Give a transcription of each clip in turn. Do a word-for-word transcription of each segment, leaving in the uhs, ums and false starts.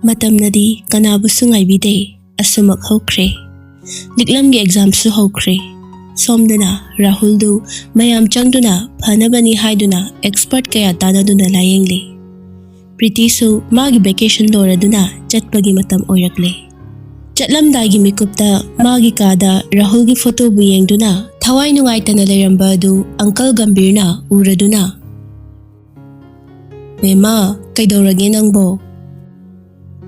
ꯃꯇꯝꯅꯗꯤ ꯀꯅꯥꯕꯨꯁꯨ ꯉꯥꯏꯕꯤꯗꯦ꯫ ꯑꯁꯨꯃꯛ ꯍꯧꯈ꯭ꯔꯦ꯫ ꯂꯤꯛꯂꯝꯒꯤ ꯑꯦꯛꯖꯥꯝꯁꯨ ꯍꯧꯈ꯭ꯔꯦ꯫ ꯁꯣꯝꯗꯅ ꯔꯥꯍꯨꯜꯗꯨ ꯃꯌꯥꯝ ꯆꯪꯗꯨꯅ ꯐꯅꯕꯅꯤ ꯍꯥꯏꯗꯨꯅ ꯑꯦꯛꯁꯄꯔꯠ ꯀꯌꯥ ꯇꯥꯟꯅꯗꯨꯅ ꯂꯥꯌꯦꯡꯂꯤ꯫ ꯄ꯭ꯔꯤꯇꯤꯁꯨ ꯃꯥꯒꯤ ꯚꯦꯀꯦꯁꯟ ꯂꯣꯏꯔꯗꯨꯅ ꯆꯠꯄꯒꯤ ꯃꯇꯝ ꯑꯣꯏꯔꯛꯂꯦ꯫ ꯆꯠꯂꯝꯗꯥꯏꯒꯤ ꯃꯤꯀꯨꯞꯇ ꯃꯥꯒꯤ ꯀꯥꯗ ꯔꯥꯍꯨꯜꯒꯤ ꯐꯣꯇꯣꯕꯨ ꯌꯦꯡꯗꯨꯅ ꯊꯋꯥꯏ ꯅꯨꯡꯉꯥꯏꯇꯅ ꯂꯩꯔꯝꯕ ꯑꯗꯨ ꯑꯪꯀꯜ ꯒꯝꯚꯤꯔꯅ ꯎꯔꯗꯨꯅ, "ꯃꯦꯃꯥ, ꯀꯩꯗꯧꯔꯒꯦ ꯅꯪꯕꯣ?"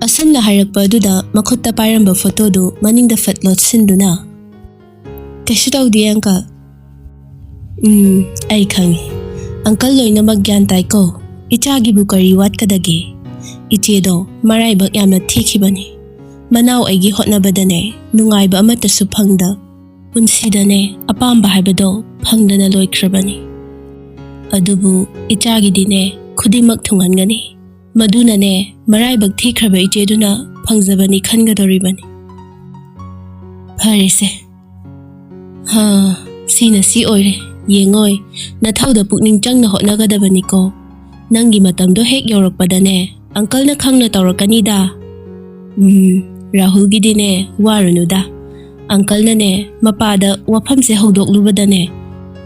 ꯑꯁꯨꯝꯅ ꯍꯥꯏꯔꯛꯄ ꯑꯗꯨꯗ ꯃꯈꯨꯠꯇ ꯄꯥꯏꯔꯝꯕ ꯐꯣꯇꯣꯗꯨ ꯃꯅꯤꯡꯗ ꯐꯠ ꯂꯣꯠꯁꯤꯟꯗꯨꯅ, "ꯀꯩꯁꯨ ꯇꯧꯗꯦ, ꯑꯪꯀꯜ꯫ ꯎꯝ, ꯑꯩ ꯈꯪꯉꯤ꯫ ꯑꯪꯀꯜ ꯂꯣꯏꯅꯃꯛ ꯒ꯭ꯌꯥꯟ ꯇꯥꯏꯀꯣ꯫ ꯏꯆꯥꯒꯤꯕꯨ ꯀꯔꯤ ꯋꯥꯠꯀꯗꯒꯦ? ꯏꯆꯦꯗꯣ ꯃꯔꯥꯏꯕꯛ ꯌꯥꯝꯅ ꯊꯤꯈꯤꯕꯅꯤ꯫ ꯃꯅꯥꯎ ꯑꯩꯒꯤ ꯍꯣꯠꯅꯕꯗꯅꯦ ꯅꯨꯡꯉꯥꯏꯕ ꯑꯃꯠꯇꯁꯨ ꯐꯪꯗ ꯄꯨꯟꯁꯤꯗꯅꯦ ꯑꯄꯥꯝꯕ ꯍꯥꯏꯕꯗꯣ ꯐꯪꯗꯅ ꯂꯣꯏꯈ꯭ꯔꯕꯅꯤ꯫ ꯑꯗꯨꯕꯨ ꯏꯆꯥꯒꯤꯗꯤꯅꯦ ꯈꯨꯗꯤꯡꯃꯛ ꯊꯨꯡꯍꯟꯒꯅꯤ꯫ ꯃꯗꯨꯅꯅꯦ ꯃꯔꯥꯏꯕꯛ ꯊꯤꯈ꯭ꯔꯕ ꯏꯆꯦꯗꯨꯅ ꯐꯪꯖꯕꯅꯤ ꯈꯟꯒꯗꯧꯔꯤꯕꯅꯤ꯫ ꯐꯔꯦꯁꯦ꯫ ꯍꯥ, ꯁꯤꯅ ꯁꯤ ꯑꯣꯏꯔꯦ꯫ ꯌꯦꯡꯉꯣꯏ, ꯅꯊꯧꯗ ꯄꯨꯛꯅꯤꯡ ꯆꯪꯅ ꯍꯣꯠꯅꯒꯗꯕꯅꯤꯀꯣ꯫ ꯅꯪꯒꯤ ꯃꯇꯝꯗꯣ ꯍꯦꯛ ꯌꯧꯔꯛꯄꯗꯅꯦ ꯑꯪꯀꯜꯅ ꯈꯪꯅ ꯇꯧꯔꯛꯀꯅꯤꯗ꯫ ꯎꯝ, ꯔꯥꯍꯨꯜꯒꯤꯗꯤꯅꯦ ꯋꯥꯔꯨꯅꯨꯗ꯫ ꯑꯪꯀꯜꯅꯅꯦ ꯃꯄꯥꯗ ꯋꯥꯐꯝꯁꯦ ꯍꯧꯗꯣꯛꯂꯨꯕꯗꯅꯦ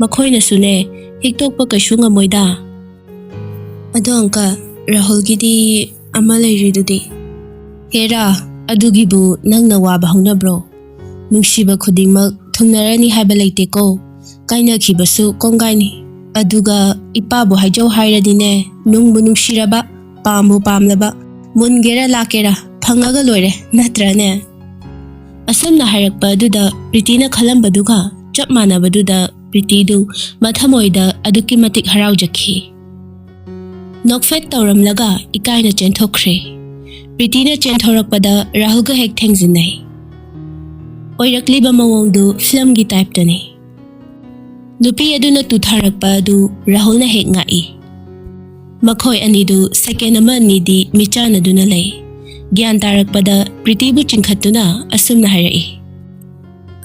ꯃꯈꯣꯏꯅꯁꯨꯅꯦ ꯍꯤꯛꯇꯣꯛꯄ ꯀꯩꯁꯨ ꯉꯝꯃꯣꯏꯗ꯫ ꯑꯗꯣ ꯑꯪꯀꯜ, ꯔꯥꯍꯨꯜꯒꯤꯗꯤ ꯑꯃ ꯂꯩꯔꯤꯗꯨꯗꯤ꯫ ꯍꯦꯔꯥ, ꯑꯗꯨꯒꯤꯕꯨ ꯅꯪꯅ ꯋꯥꯕ ꯍꯧꯅꯕ꯭ꯔꯣ? ꯅꯨꯡꯁꯤꯕ ꯈꯨꯗꯤꯡꯃꯛ ꯊꯨꯡꯅꯔꯅꯤ ꯍꯥꯏꯕ ꯂꯩꯇꯦꯀꯣ꯫ ꯀꯥꯏꯅꯈꯤꯕꯁꯨ ꯀꯣꯡꯒꯥꯏꯅꯤ꯫ ꯑꯗꯨꯒ ꯏꯄꯥꯕꯨ ꯍꯥꯏꯖꯧ ꯍꯥꯏꯔꯗꯤꯅꯦ, ꯅꯨꯡꯕꯨ ꯅꯨꯡꯁꯤꯔꯕ, ꯄꯥꯝꯕꯨ ꯄꯥꯝꯂꯕ, ꯃꯨꯟꯒꯦꯔꯥ ꯂꯥꯛꯀꯦꯔꯥ ꯐꯪꯉꯒ ꯂꯣꯏꯔꯦ, ꯅꯠꯇ꯭ꯔꯅꯦ? ꯑꯁꯨꯝꯅ ꯍꯥꯏꯔꯛꯄ ꯑꯗꯨꯗ ꯄ꯭ꯔꯤꯇꯤꯅ ꯈꯜꯂꯝꯕꯗꯨꯒ ꯆꯞ ꯃꯥꯟꯅꯕꯗꯨꯗ ꯄ꯭ꯔꯤꯇꯤꯗꯨ ꯃꯊꯃꯣꯏꯗ ꯑꯗꯨꯛꯀꯤ ꯃꯇꯤꯛ ꯍꯔꯥꯎꯖꯈꯤ꯫ ꯅꯣꯛꯐꯦꯠ ꯇꯧꯔꯝꯂꯒ ꯏꯀꯥꯏꯅ ꯆꯦꯟꯊꯣꯛꯈ꯭ꯔꯦ꯫ ꯄ꯭ꯔꯤꯇꯤꯅ ꯆꯦꯟꯊꯣꯔꯛꯄꯗ ꯔꯥꯍꯨꯜꯒ ꯍꯦꯛ ꯊꯦꯡꯖꯤꯟꯅꯩ꯫ ꯑꯣꯏꯔꯛꯂꯤꯕ ꯃꯑꯣꯡꯗꯨ ꯐꯤꯂꯝꯒꯤ ꯇꯥꯏꯞꯇꯅꯤ꯫ ꯅꯨꯄꯤ ꯑꯗꯨꯅ ꯇꯨꯊꯔꯛꯄ ꯑꯗꯨ ꯔꯥꯍꯨꯜꯅ ꯍꯦꯛ ꯉꯥꯛꯏ꯫ ꯃꯈꯣꯏ ꯑꯅꯤꯗꯨ ꯁꯦꯀꯦꯟ ꯑꯃ ꯑꯅꯤꯗꯤ ꯃꯤꯠꯆꯥꯟꯅꯗꯨꯅ ꯂꯩ꯫ ꯒ꯭ꯌꯥꯟ ꯇꯥꯔꯛꯄꯗ ꯄ꯭ꯔꯤꯇꯤꯕꯨ ꯆꯤꯡꯈꯠꯇꯨꯅ ꯑꯁꯨꯝꯅ ꯍꯥꯏꯔꯛꯏ,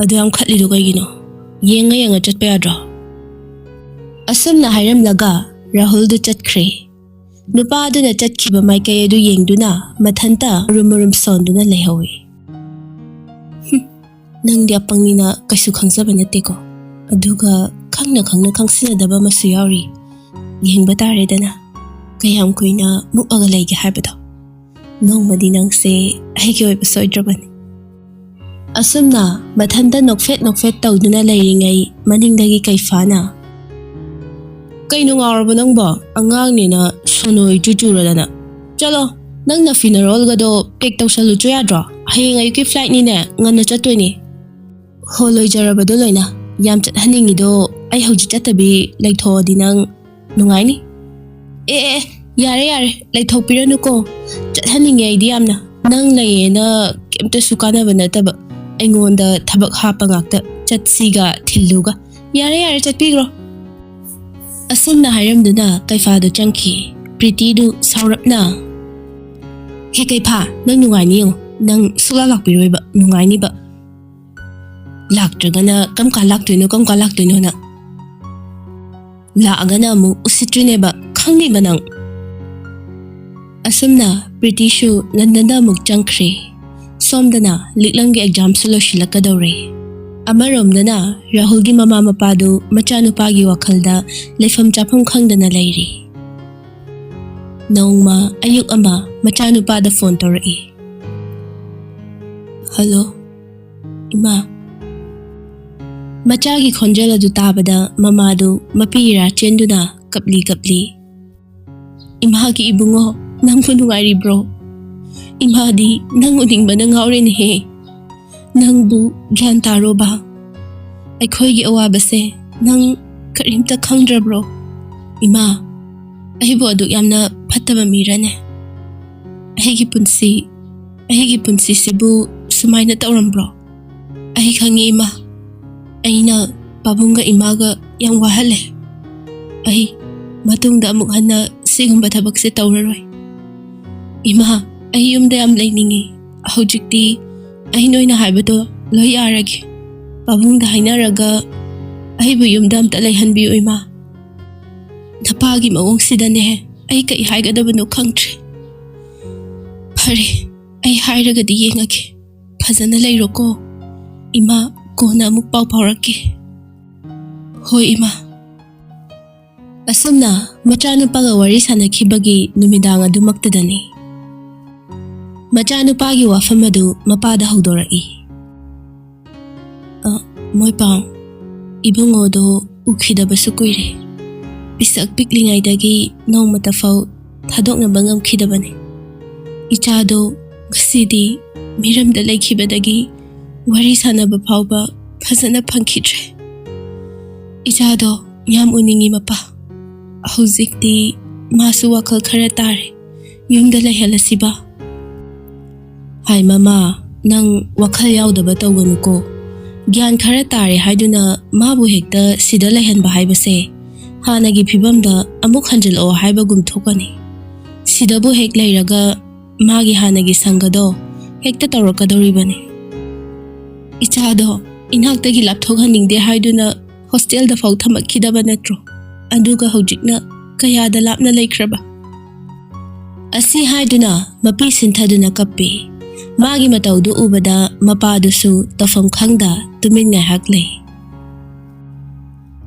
"ꯑꯗꯨ ꯌꯥꯝ ꯈꯠꯂꯤꯗꯨ ꯀꯩꯒꯤꯅꯣ? ꯌꯦꯡꯉ ꯌꯦꯡꯉ ꯆꯠꯄ ꯌꯥꯗ꯭ꯔꯣ?" ꯑꯁꯨꯝꯅ ꯍꯥꯏꯔꯝꯂꯒ ꯔꯥꯍꯨꯜꯗꯨ ꯆꯠꯈ꯭ꯔꯦ꯫ ꯅꯨꯄꯥꯗꯨꯅ ꯆꯠꯈꯤꯕ ꯃꯥꯏꯀꯩ ꯑꯗꯨ ꯌꯦꯡꯗꯨꯅ ꯃꯊꯟꯇ ꯃꯔꯨꯝ ꯃꯔꯨꯝ ꯁꯣꯟꯗꯨꯅ ꯂꯩꯍꯧꯏ꯫ "ꯍꯨꯝ, ꯅꯪꯗꯤ ꯑꯄꯪꯅꯤꯅ ꯀꯩꯁꯨ ꯈꯪꯖꯕ ꯅꯠꯇꯦꯀꯣ꯫ ꯑꯗꯨꯒ ꯈꯪꯅ ꯈꯪꯅ ꯈꯪꯁꯤꯟꯅꯗꯕ ꯑꯃꯁꯨ ꯌꯥꯎꯔꯤ꯫ ꯌꯦꯡꯕ ꯇꯥꯔꯦꯗꯅ, ꯀꯌꯥꯝ ꯀꯨꯏꯅ ꯃꯨꯛꯑꯒ ꯂꯩꯒꯦ ꯍꯥꯏꯕꯗꯣ꯫ ꯅꯣꯡꯃꯗꯤ ꯅꯪꯁꯦ ꯑꯩꯒꯤ ꯑꯣꯏꯕ ꯁꯣꯏꯗ꯭ꯔꯕꯅꯤ"꯫ ꯑꯁꯨꯝꯅ ꯃꯊꯟꯇ ꯅꯣꯛꯐꯦꯠ ꯅꯣꯛꯐꯦꯠ ꯇꯧꯗꯨꯅ ꯂꯩꯔꯤꯉꯩ ꯃꯅꯤꯡꯗꯒꯤ ꯀꯩꯐꯥꯅ, "ꯀꯩꯅꯣ ꯉꯥꯎꯔꯕꯣ ꯅꯪꯕꯣ? ꯑꯉꯥꯡꯅꯤꯅ ꯁꯣꯅꯣ ꯏꯆꯨ ꯆꯨꯔꯗꯅ꯫ ꯆꯠꯂꯣ, ꯅꯪꯅ ꯐꯤꯅꯔꯣꯜꯒꯗꯣ ꯄꯦꯛ ꯇꯧꯁꯜꯂꯨꯆꯣ ꯌꯥꯗ꯭ꯔꯣ? ꯍꯌꯦꯡ ꯑꯌꯨꯛꯀꯤ ꯐ꯭ꯂꯥꯏꯠꯅꯤꯅꯦ, ꯉꯟꯅ ꯆꯠꯇꯣꯏꯅꯤ"꯫ "ꯍꯣ, ꯂꯣꯏꯖꯔꯕꯗꯣ ꯂꯣꯏꯅ꯫ ꯌꯥꯝ ꯆꯠꯍꯟꯅꯤꯡꯉꯤꯗꯣ ꯑꯩ ꯍꯧꯖꯤꯛ ꯆꯠꯇꯕꯤ ꯂꯩꯊꯣꯛꯑꯗꯤ ꯅꯪ ꯅꯨꯡꯉꯥꯏꯅꯤ"꯫ "ꯑꯦ, ꯑꯦ, ꯑꯦ, ꯌꯥꯔꯦ, ꯌꯥꯔꯦ, ꯂꯩꯊꯣꯛꯄꯤꯔꯅꯨꯀꯣ꯫ ꯆꯠꯍꯟꯅꯤꯡꯉꯦ ꯑꯩꯗꯤ ꯌꯥꯝꯅ꯫ ꯅꯪ ꯂꯩꯌꯦꯅ ꯀꯩꯝꯇꯁꯨ ꯀꯥꯟꯅꯕ ꯅꯠꯇꯕ, ꯑꯩꯉꯣꯟꯗ ꯊꯕꯛ ꯍꯥꯞꯄ ꯉꯥꯛꯇ꯫ ꯆꯠꯁꯤꯒ ꯊꯤꯜꯂꯨꯒ꯫ ꯌꯥꯔꯦ, ꯌꯥꯔꯦ, ꯆꯠꯄꯤꯈ꯭ꯔꯣ"꯫ ꯑꯁꯨꯝꯅ ꯍꯥꯏꯔꯝꯗꯨꯅ ꯀꯩꯐꯥꯗꯨ ꯆꯪꯈꯤ꯫ ꯄ꯭ꯔꯤꯇꯤꯗꯨ ꯁꯥꯎꯔꯞꯅ, "ꯍꯦ ꯀꯩꯐꯥ, ꯅꯪ ꯅꯨꯡꯉꯥꯏꯅꯤ ꯌꯦꯡꯉꯨ꯫ ꯅꯪ ꯁꯨꯛꯂꯥꯛ ꯂꯥꯛꯄꯤꯔꯣꯏꯕ, ꯅꯨꯡꯉꯥꯏꯅꯤꯕ꯫ ꯂꯥꯛꯇ꯭ꯔꯒꯅ ꯀꯔꯝ ꯀꯥꯟ ꯂꯥꯛꯇꯣꯏꯅꯣ, ꯀꯔꯝ ꯀꯥꯟ ꯂꯥꯛꯇꯣꯏꯅꯣ ꯅꯪ? ꯂꯥꯛꯑꯒꯅ ꯑꯃꯨꯛ ꯎꯁꯤꯠꯇ꯭ꯔꯤꯅꯦꯕ, ꯈꯪꯉꯤꯕ ꯅꯪ"꯫ ꯑꯁꯨꯝꯅ ꯄ꯭ꯔꯤꯇꯤꯁꯨ ꯂꯟꯗꯟꯗ ꯑꯃꯨꯛ ꯆꯪꯈ꯭ꯔꯦ꯫ ꯁꯣꯝꯗꯅ ꯂꯤꯛꯂꯝꯒꯤ ꯑꯦꯛꯖꯥꯝꯁꯨ ꯂꯣꯏꯁꯤꯜꯂꯛꯀꯗꯧꯔꯦ꯫ ꯑꯃꯔꯣꯝꯗꯅ ꯔꯥꯍꯨꯜꯒꯤ ꯃꯃꯥ ꯃꯄꯥꯗꯨ ꯃꯆꯥꯅꯨꯄꯥꯒꯤ ꯋꯥꯈꯜꯗ ꯂꯩꯐꯝ ꯆꯥꯐꯝ ꯈꯪꯗꯅ ꯂꯩꯔꯤ꯫ ꯅꯣꯡꯃ ꯑꯌꯨꯛ ꯑꯃ ꯃꯆꯥꯅꯨꯄꯥꯗ ꯐꯣꯟ ꯇꯧꯔꯛꯏ꯫ "ꯍꯜꯂꯣ, ꯏꯃꯥ"꯫ ꯃꯆꯥꯒꯤ ꯈꯣꯟꯖꯦꯜ ꯑꯗꯨ ꯇꯥꯕꯗ ꯃꯃꯥꯗꯨ ꯃꯄꯤ ꯏꯔꯥ ꯆꯦꯟꯗꯨꯅ ꯀꯞꯂꯤ ꯀꯞꯂꯤ, "ꯏꯃꯥꯒꯤ ꯏꯕꯨꯡꯉꯣ, ꯅꯪꯕꯨ ꯅꯨꯡꯉꯥꯏꯔꯤꯕ꯭ꯔꯣ? ꯏꯃꯥꯗꯤ ꯅꯪ ꯎꯅꯤꯡꯕꯅ ꯉꯥꯎꯔꯦꯅꯦꯍꯦ꯫ ꯅꯪꯕꯨ ꯒ꯭ꯌꯥꯟ ꯇꯥꯔꯣꯕ꯫ ꯑꯩꯈꯣꯏꯒꯤ ꯑꯋꯥꯕꯁꯦ ꯅꯪ ꯀꯔꯤꯝꯇ ꯈꯪꯗ꯭ꯔꯕ꯭ꯔꯣ? ꯏꯃꯥ, ꯑꯩꯕꯨ ꯑꯗꯨꯛ ꯌꯥꯝꯅ ꯐꯠꯇꯕ ꯃꯤꯔꯅꯦ? ꯑꯩꯒꯤ ꯄꯨꯟꯁꯤ, ꯑꯩꯒꯤ ꯄꯨꯟꯁꯤꯁꯤꯕꯨ ꯁꯨꯃꯥꯏꯅ ꯇꯧꯔꯝꯕ꯭ꯔꯣ? ꯑꯩ ꯈꯪꯉꯤ ꯏꯃꯥ, ꯑꯩꯅ ꯄꯥꯕꯨꯡꯒ ꯏꯃꯥꯒ ꯌꯥꯝ ꯋꯥꯍꯜꯂꯦ꯫ ꯑꯩ ꯃꯇꯨꯡꯗ ꯑꯃꯨꯛ ꯍꯟꯅ ꯁꯤꯒꯨꯝꯕ ꯊꯕꯛꯁꯦ ꯇꯧꯔꯔꯣꯏ꯫ ꯏꯃꯥ, ꯑꯩ ꯌꯨꯝꯗ ꯌꯥꯝ ꯂꯩꯅꯤꯡꯉꯤ꯫ ꯍꯧꯖꯤꯛꯇꯤ ꯑꯩ ꯅꯣꯏꯅ ꯍꯥꯏꯕꯗꯣ ꯂꯣꯏ ꯌꯥꯔꯒꯦ꯫ ꯄꯥꯕꯨꯡꯗ ꯍꯥꯏꯅꯔꯒ ꯑꯩꯕꯨ ꯌꯨꯝꯗ ꯑꯝꯇ ꯂꯩꯍꯟꯕꯤꯌꯨ ꯏꯃꯥ꯫ ꯅꯄꯥꯒꯤ ꯃꯑꯣꯡꯁꯤꯗꯅꯦ ꯑꯩ ꯀꯩ ꯍꯥꯏꯒꯗꯕꯅꯣ ꯈꯪꯗ꯭ꯔꯦ꯫ ꯐꯔꯦ, ꯑꯩ ꯍꯥꯏꯔꯒꯗꯤ ꯌꯦꯡꯉꯒꯦ꯫ ꯐꯖꯅ ꯂꯩꯔꯣꯀꯣ꯫ ꯏꯃꯥ, ꯀꯣꯟꯅ ꯑꯃꯨꯛ ꯄꯥꯎ ꯐꯥꯎꯔꯛꯀꯦ꯫ ꯍꯣꯏ, ꯏꯃꯥ꯫ ꯑꯁꯨꯝꯅ ꯃꯆꯥꯅꯨꯄꯥꯒ ꯋꯥꯔꯤ ꯁꯥꯟꯅꯈꯤꯕꯒꯤ ꯅꯨꯃꯤꯗꯥꯡ ꯑꯗꯨꯃꯛꯇꯗꯅꯤ ꯃꯆꯥꯅꯨꯄꯥꯒꯤ ꯋꯥꯐꯝ ꯑꯗꯨ ꯃꯄꯥꯗ ꯍꯧꯗꯣꯔꯛꯏ꯫ "ꯑ, ꯃꯣꯏꯄꯥꯎ, ꯏꯕꯨꯡꯉꯣꯗꯣ ꯎꯈꯤꯗꯕꯁꯨ ꯀꯨꯏꯔꯦ꯫ ꯄꯤꯁꯛ ꯄꯤꯛꯂꯤꯉꯩꯗꯒꯤ ꯅꯣꯡꯃꯇ ꯐꯥꯎ ꯊꯥꯗꯣꯛꯅꯕ ꯉꯝꯈꯤꯗꯕꯅꯤ꯫ ꯏꯆꯥꯗꯣ ꯉꯁꯤꯗꯤ ꯃꯤꯔꯝꯗ ꯂꯩꯈꯤꯕꯗꯒꯤ ꯋꯥꯔꯤ ꯁꯥꯟꯅꯕ ꯐꯥꯎꯕ ꯐꯖꯅ ꯐꯪꯈꯤꯗ꯭ꯔꯦ꯫ ꯏꯆꯥꯗꯣ ꯌꯥꯝ ꯎꯅꯤꯡꯉꯤ, ꯃꯄꯥ꯫ ꯍꯧꯖꯤꯛꯇꯤ ꯃꯥꯁꯨ ꯋꯥꯈꯜ ꯈꯔ ꯇꯥꯔꯦ꯫ ꯌꯨꯝꯗ ꯂꯩꯍꯜꯂꯁꯤꯕ?" "ꯍꯥꯏ ꯃꯃꯥ, ꯅꯪ ꯋꯥꯈꯜ ꯌꯥꯎꯗꯕ ꯇꯧꯒꯅꯨꯀꯣ꯫ ꯒ꯭ꯌꯥꯟ ꯈꯔ ꯇꯥꯔꯦ ꯍꯥꯏꯗꯨꯅ ꯃꯥꯕꯨ ꯍꯦꯛꯇ ꯁꯤꯗ ꯂꯩꯍꯟꯕ ꯍꯥꯏꯕꯁꯦ ꯍꯥꯟꯅꯒꯤ ꯐꯤꯕꯝꯗ ꯑꯃꯨꯛ ꯍꯟꯖꯤꯜꯂꯛꯑꯣ ꯍꯥꯏꯕꯒꯨꯝ ꯊꯣꯛꯀꯅꯤ꯫ ꯁꯤꯗꯕꯨ ꯍꯦꯛ ꯂꯩꯔꯒ ꯃꯥꯒꯤ ꯍꯥꯟꯅꯒꯤ ꯁꯪꯒꯗꯣ ꯍꯦꯛꯇ ꯇꯧꯔꯛꯀꯗꯧꯔꯤꯕꯅꯤ꯫ ꯏꯆꯥꯗꯣ ꯏꯅꯥꯛꯇꯒꯤ ꯂꯥꯞꯊꯣꯛꯍꯟꯅꯤꯡꯗꯦ ꯍꯥꯏꯗꯨꯅ ꯍꯣꯁꯇꯦꯜꯗ ꯐꯥꯎ ꯊꯝꯃꯛꯈꯤꯗꯕ ꯅꯠꯇ꯭ꯔꯣ? ꯑꯗꯨꯒ ꯍꯧꯖꯤꯛꯅ ꯀꯌꯥꯗ ꯂꯥꯞꯅ ꯂꯩꯈ꯭ꯔꯕ?" ꯑꯁꯤ ꯍꯥꯏꯗꯨꯅ ꯃꯄꯤ ꯁꯤꯟꯊꯗꯨꯅ ꯀꯞꯄꯤ꯫ ꯃꯥꯒꯤ ꯃꯇꯧꯗꯨ ꯎꯕꯗ ꯃꯄꯥꯗꯨꯁꯨ ꯇꯧꯐꯝ ꯈꯪꯗ ꯇꯨꯃꯤꯟ ꯉꯥꯏꯍꯥꯛ ꯂꯩ꯫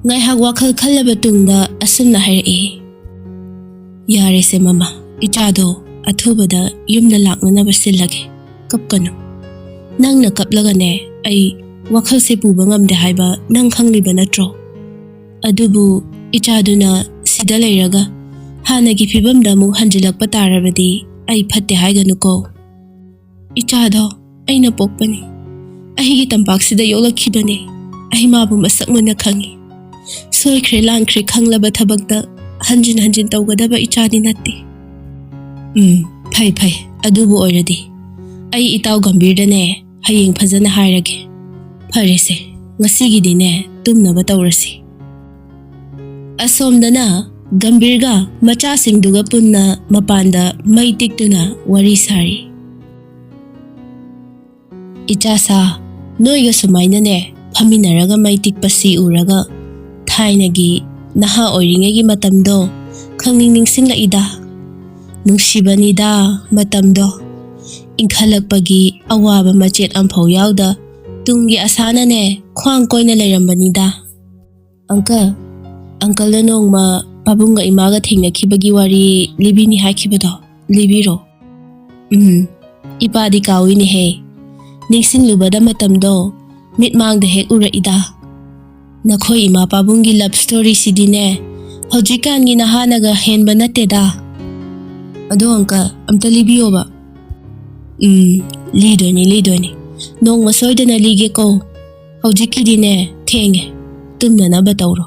ꯉꯥꯏꯍꯥꯛ ꯋꯥꯈꯜ ꯈꯜꯂꯕ ꯇꯨꯡꯗ ꯑꯁꯨꯝꯅ ꯍꯥꯏꯔꯛꯏ, "ꯌꯥꯔꯦꯁꯦ ꯃꯃꯥ, ꯏꯆꯥꯗꯣ ꯑꯊꯨꯕꯗ ꯌꯨꯝꯗ ꯂꯥꯛꯅꯅꯕ ꯁꯤꯜꯂꯒꯦ꯫ ꯀꯞꯀꯅꯨ꯫ ꯅꯪꯅ ꯀꯞꯂꯒꯅꯦ ꯑꯩ ꯋꯥꯈꯜꯁꯦ ꯄꯨꯕ ꯉꯝꯗꯦ ꯍꯥꯏꯕ ꯅꯪ ꯈꯪꯂꯤꯕ ꯅꯠꯇ꯭ꯔꯣ? ꯑꯗꯨꯕꯨ ꯏꯆꯥꯗꯨꯅ ꯁꯤꯗ ꯂꯩꯔꯒ ꯍꯥꯟꯅꯒꯤ ꯐꯤꯕꯝꯗ ꯑꯃꯨꯛ ꯍꯟꯖꯤꯜꯂꯛꯄ ꯇꯥꯔꯕꯗꯤ ꯑꯩ ꯐꯠꯇꯦ ꯍꯥꯏꯒꯅꯨꯀꯣ꯫ ꯏꯆꯥꯗꯣ ꯑꯩꯅ ꯄꯣꯛꯄꯅꯤ꯫ ꯑꯩꯒꯤ ꯇꯝꯄꯥꯛꯁꯤꯗ ꯌꯣꯛꯂꯛꯈꯤꯕꯅꯤ꯫ ꯑꯩ ꯃꯥꯕꯨ ꯃꯁꯛ ꯃꯨꯟꯅ ꯈꯪꯏ꯫ ꯁꯣꯏꯈ꯭ꯔꯦ ꯂꯥꯟꯈ꯭ꯔꯦ ꯈꯪꯂꯕ ꯊꯕꯛꯇ ꯍꯟꯖꯤꯟ ꯍꯟꯖꯤꯟ ꯇꯧꯒꯗꯕ ꯏꯆꯥꯗꯤ ꯅꯠꯇꯦ꯫" "ꯎꯝ, ꯐꯩ ꯐꯩ, ꯑꯗꯨꯕꯨ ꯑꯣꯏꯔꯗꯤ ꯑꯩ ꯏꯇꯥꯎ ꯒꯝꯚꯤꯔꯗꯅꯦ ꯍꯌꯦꯡ ꯐꯖꯅ ꯍꯥꯏꯔꯒꯦ꯫ ꯐꯔꯦꯁꯦ, ꯉꯁꯤꯒꯤꯗꯤꯅꯦ ꯇꯨꯝꯅꯕ ꯇꯧꯔꯁꯤ꯫" ꯑꯁꯣꯝꯗꯅ ꯒꯝꯚꯤꯔꯒ ꯃꯆꯥꯁꯤꯡꯗꯨꯒ ꯄꯨꯟꯅ ꯃꯄꯥꯟꯗ ꯃꯩ ꯇꯤꯛꯇꯨꯅ ꯋꯥꯔꯤ ꯁꯥꯔꯤ꯫ "ꯏꯆꯥꯁꯥ, ꯅꯣꯏꯒ ꯁꯨꯃꯥꯏꯅꯅꯦ ꯐꯝꯃꯤꯟꯅꯔꯒ ꯃꯩ ꯇꯤꯛꯄꯁꯤ ꯎꯔꯒ ꯊꯥꯏꯅꯒꯤ ꯅꯍꯥ ꯑꯣꯏꯔꯤꯉꯩꯒꯤ ꯃꯇꯝꯗꯣ ꯈꯪꯅꯤꯡ ꯅꯤꯡꯁꯤꯡꯂꯛꯏꯗ꯫ ꯅꯨꯡꯁꯤꯕꯅꯤꯗ ꯃꯇꯝꯗꯣ꯫ ꯏꯟꯈꯠꯂꯛꯄꯒꯤ ꯑꯋꯥꯕ ꯃꯆꯦꯠ ꯑꯝꯐꯥꯎ ꯌꯥꯎꯗ ꯇꯨꯡꯒꯤ ꯑꯁꯥꯅꯅꯦ ꯈ꯭ꯋꯥꯡ ꯀꯣꯏꯅ ꯂꯩꯔꯝꯕꯅꯤꯗ꯫ ꯑꯪꯀꯜ, ꯑꯪꯀꯜꯅ ꯅꯣꯡꯃ ꯄꯥꯕꯨꯡꯒ ꯏꯃꯥꯒ ꯊꯦꯡꯅꯈꯤꯕꯒꯤ ꯋꯥꯔꯤ ꯂꯤꯕꯤꯅꯤ ꯍꯥꯏꯈꯤꯕꯗꯣ ꯂꯤꯕꯤꯔꯣ꯫ ꯎꯝ, ꯏꯄꯥꯗꯤ ꯀꯥꯎꯏꯅꯦꯍꯦ꯫ ꯅꯤꯡꯁꯤꯡꯂꯨꯕꯗ ꯃꯇꯝꯗꯣ ꯃꯤꯠꯃꯥꯡꯗ ꯍꯦꯛ ꯎꯔꯛꯏꯗ꯫ ꯅꯈꯣꯏ ꯏꯃꯥ ꯄꯥꯕꯨꯡꯒꯤ ꯂꯞ ꯁ꯭ꯇꯣꯔꯤꯁꯤꯗꯤꯅꯦ ꯍꯧꯖꯤꯛꯀꯥꯟꯒꯤ ꯅꯍꯥꯅꯒ ꯍꯦꯟꯕ ꯅꯠꯇꯦꯗ꯫ ꯑꯗꯣ ꯑꯪꯀꯜ, ꯑꯝꯇ ꯂꯤꯕꯤꯌꯣꯕ꯫ ꯎꯝ, ꯂꯤꯗꯣꯏꯅꯤ ꯂꯤꯗꯣꯏꯅꯤ꯫ ꯅꯣꯡꯃ ꯁꯣꯏꯗꯅ ꯂꯤꯒꯦꯀꯣ꯫ ꯍꯧꯖꯤꯛꯀꯤꯗꯤꯅꯦ ꯊꯦꯡꯉꯦ, ꯇꯨꯝꯅꯅꯕ ꯇꯧꯔꯣ꯫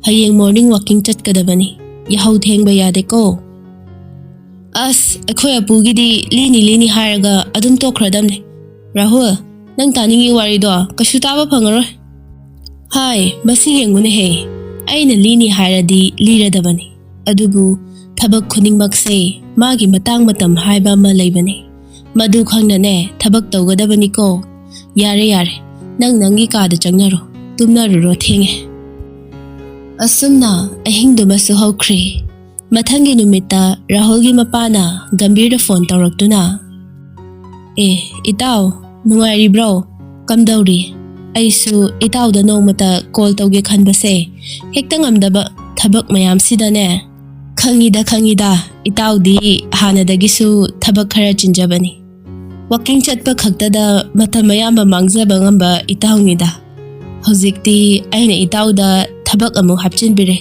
ꯍꯌꯦꯡ ꯃꯣꯔꯅꯤꯡ ꯋꯥꯀꯤꯡ ꯆꯠꯀꯗꯕꯅꯤ꯫ ꯌꯥꯍꯧ ꯊꯦꯡꯕ ꯌꯥꯗꯦꯀꯣ꯫ ꯑꯁ, ꯑꯩꯈꯣꯏ ꯑꯄꯨꯒꯤꯗꯤ ꯂꯤꯅꯤ ꯂꯤꯅꯤ ꯍꯥꯏꯔꯒ ꯑꯗꯨꯝ ꯇꯣꯛꯈ꯭ꯔꯗꯝꯅꯦ꯫ ꯔꯥꯍꯨꯜ, ꯅꯪ ꯇꯥꯅꯤꯡꯉꯤ ꯋꯥꯔꯤꯗꯣ ꯀꯩꯁꯨ ꯇꯥꯕ ꯐꯪꯉꯔꯣꯏ꯫ ꯍꯥꯏ, ꯃꯁꯤ ꯌꯦꯡꯉꯨꯅꯦꯍꯦ꯫ ꯑꯩꯅ ꯂꯤꯅꯤ ꯍꯥꯏꯔꯗꯤ ꯂꯤꯔꯗꯕꯅꯤ꯫ ꯑꯗꯨꯕꯨ ꯊꯕꯛ ꯈꯨꯗꯤꯡꯃꯛꯁꯦ ꯃꯥꯒꯤ ꯃꯇꯥꯡ ꯃꯇꯝ ꯍꯥꯏꯕ ꯑꯃ ꯂꯩꯕꯅꯤ꯫ ꯃꯗꯨ ꯈꯪꯅꯅꯦ ꯊꯕꯛ ꯇꯧꯒꯗꯕꯅꯤꯀꯣ꯫ ꯌꯥꯔꯦ ꯌꯥꯔꯦ, ꯅꯪ ꯅꯪꯒꯤ ꯀꯥꯗ ꯆꯪꯅꯔꯣ, ꯇꯨꯝꯅꯔꯨꯔꯣ, ꯊꯦꯡꯉꯦ꯫ ꯑꯁꯨꯝꯅ ꯑꯍꯤꯡꯗꯨꯃꯁꯨ ꯍꯧꯈ꯭ꯔꯦ꯫ ꯃꯊꯪꯒꯤ ꯅꯨꯃꯤꯠꯇ ꯔꯥꯍꯨꯜꯒꯤ ꯃꯄꯥꯅ ꯒꯝꯚꯤꯔꯗ ꯐꯣꯟ ꯇꯧꯔꯛꯇꯨꯅ, "ꯑꯦ, ꯏꯇꯥꯎ, ꯅꯨꯡꯉꯥꯏꯔꯤꯕ꯭ꯔꯣ? ꯀꯝꯗꯧꯔꯤ? ꯑꯩꯁꯨ ꯏꯇꯥꯎꯗ ꯅꯣꯡꯃꯇ ꯀꯣꯜ ꯇꯧꯒꯦ ꯈꯟꯕꯁꯦ ꯍꯦꯛꯇ ꯉꯝꯗꯕ, ꯊꯕꯛ ꯃꯌꯥꯝꯁꯤꯗꯅꯦ꯫ ꯈꯪꯉꯤꯗ, ꯈꯪꯉꯤꯗ, ꯏꯇꯥꯎꯗꯤ ꯍꯥꯟꯅꯗꯒꯤꯁꯨ ꯊꯕꯛ ꯈꯔ ꯆꯤꯟꯖꯕꯅꯤ꯫ ꯋꯥꯀꯤꯡ ꯆꯠꯄ ꯈꯛꯇꯗ ꯃꯇꯝ ꯑꯌꯥꯝꯕ ꯃꯥꯡꯖꯕ ꯉꯝꯕ ꯏꯇꯥꯎꯅꯤꯗ꯫ ꯍꯧꯖꯤꯛꯇꯤ ꯑꯩꯅ ꯏꯇꯥꯎꯗ ꯊꯕꯛ ꯑꯃꯨꯛ ꯍꯥꯞꯆꯤꯟꯕꯤꯔꯦ꯫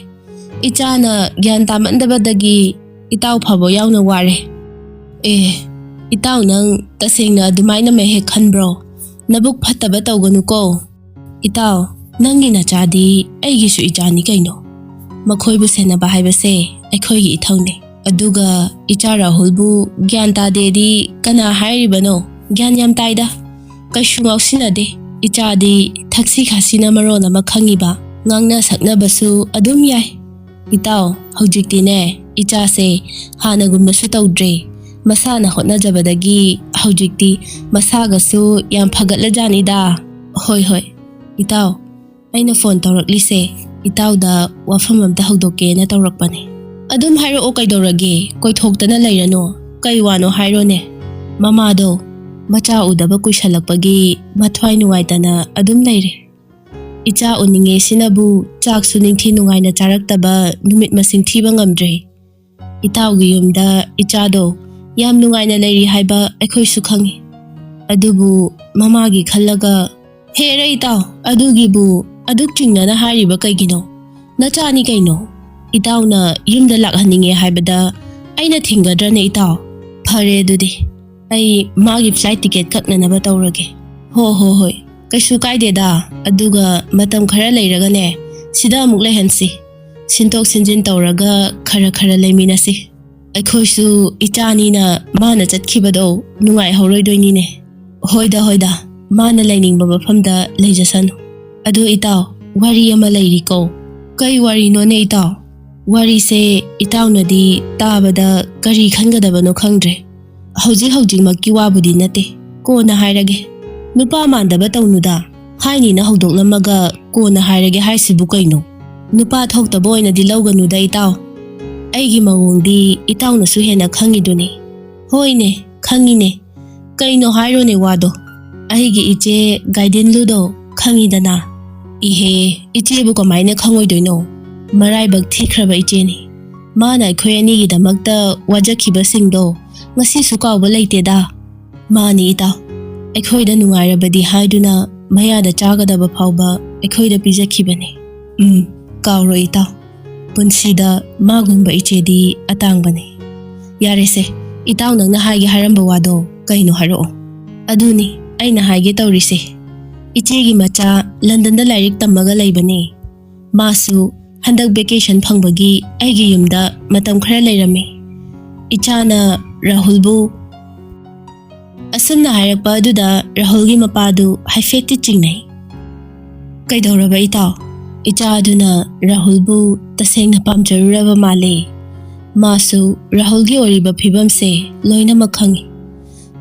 ꯏꯆꯥꯅ ꯒ꯭ꯌꯥꯟ ꯇꯥꯃꯟꯗꯕꯗꯒꯤ ꯏꯇꯥꯎ ꯐꯥꯎꯕ ꯌꯥꯎꯅ ꯋꯥꯔꯦ꯫" "ꯑꯦ, ꯏꯇꯥꯎ, ꯅꯪ ꯇꯁꯦꯡꯅ ꯑꯗꯨꯃꯥꯏꯅ ꯃꯍꯦꯛ ꯈꯟꯕ꯭ꯔꯣ? ꯅꯕꯨꯛ ꯐꯠꯇꯕ ꯇꯧꯒꯅꯨꯀꯣ꯫ ꯏꯇꯥꯎ, ꯅꯪꯒꯤ ꯅꯆꯥꯗꯤ ꯑꯩꯒꯤꯁꯨ ꯏꯆꯥꯅꯤ ꯀꯩꯅꯣ꯫ ꯃꯈꯣꯏꯕꯨ ꯁꯦꯟꯅꯕ ꯍꯥꯏꯕꯁꯦ ꯑꯩꯈꯣꯏꯒꯤ ꯏꯊꯧꯅꯤ꯫ ꯑꯗꯨꯒ ꯏꯆꯥ ꯔꯥꯍꯨꯜꯕꯨ ꯒ꯭ꯌꯥꯟ ꯇꯥꯗꯦꯗꯤ ꯀꯅꯥ ꯍꯥꯏꯔꯤꯕꯅꯣ? ꯒ꯭ꯌꯥꯟ ꯌꯥꯝ ꯇꯥꯏꯗ꯫ ꯀꯩꯁꯨ ꯉꯥꯎꯁꯤꯟꯅꯗꯦ꯫ ꯏꯆꯥꯗꯤ ꯊꯛꯁꯤ ꯈꯥꯁꯤꯅ ꯃꯔꯣꯟ ꯑꯃ ꯈꯪꯉꯤꯕ, ꯉꯥꯡꯅ ꯁꯛꯅꯕꯁꯨ ꯑꯗꯨꯝ ꯌꯥꯏ꯫ ꯏꯇꯥꯎ, ꯍꯧꯖꯤꯛꯇꯤꯅꯦ, ꯏꯆꯥꯁꯦ ꯍꯥꯟꯅꯒꯨꯝꯅꯁꯨ ꯇꯧꯗ꯭ꯔꯦ꯫ ꯃꯁꯥꯅ ꯍꯣꯠꯅꯖꯕꯗꯒꯤ ꯍꯧꯖꯤꯛꯇꯤ ꯃꯁꯥꯒꯁꯨ ꯌꯥꯝ ꯐꯒꯠꯂꯖꯥꯠꯅꯤꯗ꯫" "ꯍꯣꯏ, ꯍꯣꯏ, ꯏꯇꯥꯎ, ꯑꯩꯅ ꯐꯣꯟ ꯇꯧꯔꯛꯂꯤꯁꯦ ꯏꯇꯥꯎꯗ ꯋꯥꯐꯝ ꯑꯝꯇ ꯍꯧꯗꯣꯛꯀꯦꯅ ꯇꯧꯔꯛꯄꯅꯦ꯫" ꯑꯗꯨꯝ ꯍꯥꯏꯔꯛꯑꯣ, ꯀꯩꯗꯧꯔꯒꯦ? ꯀꯣꯏꯊꯣꯛꯇꯅ ꯂꯩꯔꯅꯨ꯫ ꯀꯩ ꯋꯥꯅꯣ ꯍꯥꯏꯔꯣꯅꯦ? ꯃꯃꯥꯗꯣ ꯃꯆꯥ ꯎꯗꯕ ꯀꯨꯏꯁꯜꯂꯛꯄꯒꯤ ꯃꯊ꯭ꯋꯥꯏ ꯅꯨꯡꯉꯥꯏꯇꯅ ꯑꯗꯨꯝ ꯂꯩꯔꯦ꯫ ꯏꯆꯥ ꯎꯅꯤꯡꯉꯦ ꯁꯤꯅꯕꯨ ꯆꯥꯛꯁꯨ ꯅꯤꯡꯊꯤ ꯅꯨꯡꯉꯥꯏꯅ ꯆꯥꯔꯛꯇꯕ ꯅꯨꯃꯤꯠ ꯃꯁꯤꯡ ꯊꯤꯕ ꯉꯝꯗ꯭ꯔꯦ꯫ ꯏꯇꯥꯎꯒꯤ ꯌꯨꯝꯗ ꯏꯆꯥꯗꯣ ꯌꯥꯝ ꯅꯨꯡꯉꯥꯏꯅ ꯂꯩꯔꯤ ꯍꯥꯏꯕ ꯑꯩꯈꯣꯏꯁꯨ ꯈꯪꯉꯤ꯫ ꯑꯗꯨꯕꯨ ꯃꯃꯥꯒꯤ ꯈꯜꯂꯒ, ꯍꯦꯔ ꯏꯇꯥꯎ, ꯑꯗꯨꯒꯤꯕꯨ ꯑꯗꯨꯛ ꯆꯤꯡꯅꯅ ꯍꯥꯏꯔꯤꯕ ꯀꯩꯒꯤꯅꯣ? ꯅꯆꯥꯅꯤ ꯀꯩꯅꯣ? ꯏꯇꯥꯎꯅ ꯌꯨꯝꯗ ꯂꯥꯛꯍꯟꯅꯤꯡꯉꯦ ꯍꯥꯏꯕꯗ ꯑꯩꯅ ꯊꯤꯡꯒꯗ꯭ꯔꯅꯦ ꯏꯇꯥꯎ? ꯐꯔꯦ ꯑꯗꯨꯗꯤ, ꯑꯩ ꯃꯥꯒꯤ flight ticket ꯀꯛꯅꯅꯕ ꯇꯧꯔꯒꯦ꯫ ꯍꯣ ꯍꯣ ꯍꯣꯏ, ꯀꯩꯁꯨ ꯀꯥꯏꯗꯦꯗ꯫ ꯑꯗꯨꯒ ꯃꯇꯝ ꯈꯔ ꯂꯩꯔꯒꯅꯦ, ꯁꯤꯗ ꯑꯃꯨꯛ ꯂꯩꯍꯟꯁꯤ꯫ ꯁꯤꯟꯇꯣꯛ ꯁꯤꯟꯖꯤꯟ ꯇꯧꯔꯒ ꯈꯔ ꯈꯔ ꯂꯩꯃꯤꯟꯅꯁꯤ꯫ ꯑꯩꯈꯣꯏꯁꯨ ꯏꯆꯥꯅꯤꯅ ꯃꯥꯅ ꯆꯠꯈꯤꯕꯗꯣ ꯅꯨꯡꯉꯥꯏꯍꯧꯔꯣꯏꯗꯣꯏꯅꯤꯅꯦ꯫ ꯍꯣꯏꯗ ꯍꯣꯏꯗ, ꯃꯥꯅ ꯂꯩꯅꯤꯡꯕ ꯃꯐꯝꯗ ꯂꯩꯖꯁꯅꯨ꯫ ꯑꯗꯨ ꯏꯇꯥꯎ, ꯋꯥꯔꯤ ꯑꯃ ꯂꯩꯔꯤꯀꯣ꯫ ꯀꯩ ꯋꯥꯔꯤꯅꯣꯅꯦ ꯏꯇꯥꯎ? ꯋꯥꯔꯤꯁꯦ ꯏꯇꯥꯎꯅꯗꯤ ꯇꯥꯕꯗ ꯀꯔꯤ ꯈꯟꯒꯗꯕꯅꯣ ꯈꯪꯗ꯭ꯔꯦ꯫ ꯍꯧꯖꯤꯛ ꯍꯧꯖꯤꯛꯃꯛꯀꯤ ꯋꯥꯕꯨꯗꯤ ꯅꯠꯇꯦ, ꯀꯣꯟꯅ ꯍꯥꯏꯔꯒꯦ꯫ ꯅꯨꯄꯥ ꯃꯥꯟꯗꯕ ꯇꯧꯅꯨꯗ, ꯍꯥꯏꯅꯤꯅ ꯍꯧꯗꯣꯛꯂꯝꯃꯒ ꯀꯣꯟꯅ ꯍꯥꯏꯔꯒꯦ ꯍꯥꯏꯁꯤꯕꯨ ꯀꯩꯅꯣ? ꯅꯨꯄꯥ ꯊꯣꯛꯇꯕ ꯑꯣꯏꯅꯗꯤ ꯂꯧꯒꯅꯨꯗ ꯏꯇꯥꯎ꯫ ꯑꯩꯒꯤ ꯃꯑꯣꯡꯗꯤ ꯏꯇꯥꯎꯅꯁꯨ ꯍꯦꯟꯅ ꯈꯪꯉꯤꯗꯨꯅꯤ꯫ ꯍꯣꯏꯅꯦ, ꯈꯪꯉꯤꯅꯦ꯫ ꯀꯩꯅꯣ ꯍꯥꯏꯔꯣꯅꯦ ꯋꯥꯗꯣ? ꯑꯩꯒꯤ ꯏꯆꯦ ꯒꯥꯏꯗꯤꯟꯂꯨꯗꯣ ꯈꯪꯉꯤꯗꯅ꯫ ꯏꯍꯦ, ꯏꯆꯦꯕꯨ ꯀꯃꯥꯏꯅ ꯈꯪꯉꯣꯏꯗꯣꯏꯅꯣ? ꯃꯔꯥꯏꯕꯛ ꯊꯤꯈ꯭ꯔꯕ ꯏꯆꯦꯅꯤ꯫ ꯃꯥꯅ ꯑꯩꯈꯣꯏ ꯑꯅꯤꯒꯤꯗꯃꯛꯇ ꯋꯥꯖꯈꯤꯕꯁꯤꯡꯗꯣ ꯉꯁꯤꯁꯨ ꯀꯥꯎꯕ ꯂꯩꯇꯦꯗ꯫ ꯃꯥꯅꯤ ꯏꯇꯥꯎ, ꯑꯩꯈꯣꯏꯗ ꯅꯨꯡꯉꯥꯏꯔꯕꯗꯤ ꯍꯥꯏꯗꯨꯅ ꯃꯌꯥꯗ ꯆꯥꯒꯗꯕ ꯐꯥꯎꯕ ꯑꯩꯈꯣꯏꯗ ꯄꯤꯖꯈꯤꯕꯅꯤ꯫ ꯎꯝ, ꯀꯥꯎꯔꯣꯏ ꯏꯇꯥꯎ꯫ ꯄꯨꯟꯁꯤꯗ ꯃꯥꯒꯨꯝꯕ ꯏꯆꯦꯗꯤ ꯑꯇꯥꯡꯕꯅꯤ꯫ ꯌꯥꯔꯦꯁꯦ, ꯏꯇꯥꯎ ꯅꯪꯅ ꯍꯥꯏꯒꯦ ꯍꯥꯏꯔꯝꯕ ꯋꯥꯗꯣ ꯀꯩꯅꯣ ꯍꯥꯏꯔꯛꯑꯣ꯫ ꯑꯗꯨꯅꯤ ꯑꯩꯅ ꯍꯥꯏꯒꯦ ꯇꯧꯔꯤꯁꯦ꯫ ꯏꯆꯦꯒꯤ ꯃꯆꯥ ꯂꯟꯗꯟꯗ ꯂꯥꯏꯔꯤꯛ ꯇꯝꯃꯒ ꯂꯩꯕꯅꯦ꯫ ꯃꯥꯁꯨ ꯍꯟꯗꯛ vacation ꯐꯪꯕꯒꯤ ꯑꯩꯒꯤ ꯌꯨꯝꯗ ꯃꯇꯝ ꯈꯔ ꯂꯩꯔꯝꯃꯤ꯫ ꯏꯆꯥꯅ ꯔꯥꯍꯨꯜꯕꯨ ꯑꯁꯨꯝꯅ ꯍꯥꯏꯔꯛꯄ ꯑꯗꯨꯗ ꯔꯥꯍꯨꯜꯒꯤ ꯃꯄꯥꯗꯨ ꯍꯥꯏꯐꯦꯠꯇꯤ ꯆꯤꯡꯅꯩ꯫ ꯀꯩꯗꯧꯔꯕ ꯏꯇꯥꯎ? ꯏꯆꯥ ꯑꯗꯨꯅ ꯔꯥꯍꯨꯜꯕꯨ ꯇꯁꯦꯡꯅ ꯄꯥꯝꯖꯔꯨꯔꯕ ꯃꯥꯜꯂꯦ꯫ ꯃꯥꯁꯨ ꯔꯥꯍꯨꯜꯒꯤ ꯑꯣꯏꯔꯤꯕ ꯐꯤꯕꯝꯁꯦ ꯂꯣꯏꯅꯃꯛ ꯈꯪꯏ꯫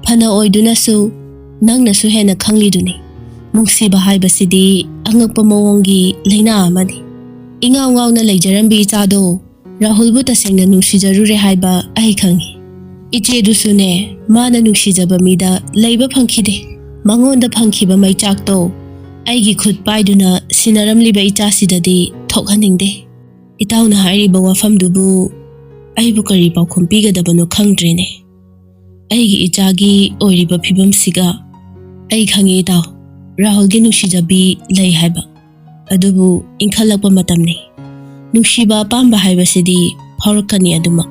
ꯐꯅ ꯑꯣꯏꯗꯨꯅꯁꯨ ꯅꯪꯅꯁꯨ ꯍꯦꯟꯅ ꯈꯪꯂꯤꯗꯨꯅꯤ꯫ ꯅꯨꯡꯁꯤꯕ ꯍꯥꯏꯕꯁꯤꯗꯤ ꯑꯉꯛꯄ ꯃꯑꯣꯡꯒꯤ ꯂꯩꯅꯥ ꯑꯃꯅꯤ꯫ ꯏꯉꯥꯎ ꯉꯥꯎꯅ ꯂꯩꯖꯔꯝꯕꯤ ꯏꯆꯥꯗꯣ ꯔꯥꯍꯨꯜꯕꯨ ꯇꯁꯦꯡꯅ ꯅꯨꯡꯁꯤꯖꯔꯨꯔꯦ ꯍꯥꯏꯕ ꯑꯩ ꯈꯪꯏ꯫ ꯏꯆꯦꯗꯨꯁꯨꯅꯦ, ꯃꯥꯅ ꯅꯨꯡꯁꯤꯖꯕ ꯃꯤꯗ ꯂꯩꯕ ꯐꯪꯈꯤꯗꯦ꯫ ꯃꯉꯣꯟꯗ ꯐꯪꯈꯤꯕ ꯃꯩꯆꯥꯛꯇꯣ ꯑꯩꯒꯤ ꯈꯨꯠ ꯄꯥꯏꯗꯨꯅ ꯁꯤꯟꯅꯔꯝꯂꯤꯕ ꯏꯆꯥꯁꯤꯗꯗꯤ ꯊꯣꯛꯍꯟꯅꯤꯡꯗꯦ꯫ ꯏꯇꯥꯎꯅ ꯍꯥꯏꯔꯤꯕ ꯋꯥꯐꯝꯗꯨꯕꯨ ꯑꯩꯕꯨ ꯀꯔꯤ ꯄꯥꯎꯈꯨꯝ ꯄꯤꯒꯗꯕꯅꯣ ꯈꯪꯗ꯭ꯔꯦꯅꯦ꯫ ꯑꯩꯒꯤ ꯏꯆꯥꯒꯤ ꯑꯣꯏꯔꯤꯕ ꯐꯤꯕꯝꯁꯤꯒ꯫ ꯑꯩ ꯈꯪꯏ ꯏꯇꯥꯎ, ꯔꯥꯍꯨꯜꯒꯤ ꯅꯨꯡꯁꯤꯖꯕꯤ ꯂꯩ ꯍꯥꯏꯕ꯫ ꯑꯗꯨꯕꯨ ꯏꯟꯈꯠꯂꯛꯄ ꯃꯇꯝꯅꯤ꯫ ꯅꯨꯡꯁꯤꯕ ꯑꯄꯥꯝꯕ ꯍꯥꯏꯕꯁꯤꯗꯤ ꯐꯥꯎꯔꯛꯀꯅꯤ ꯑꯗꯨꯃꯛ꯫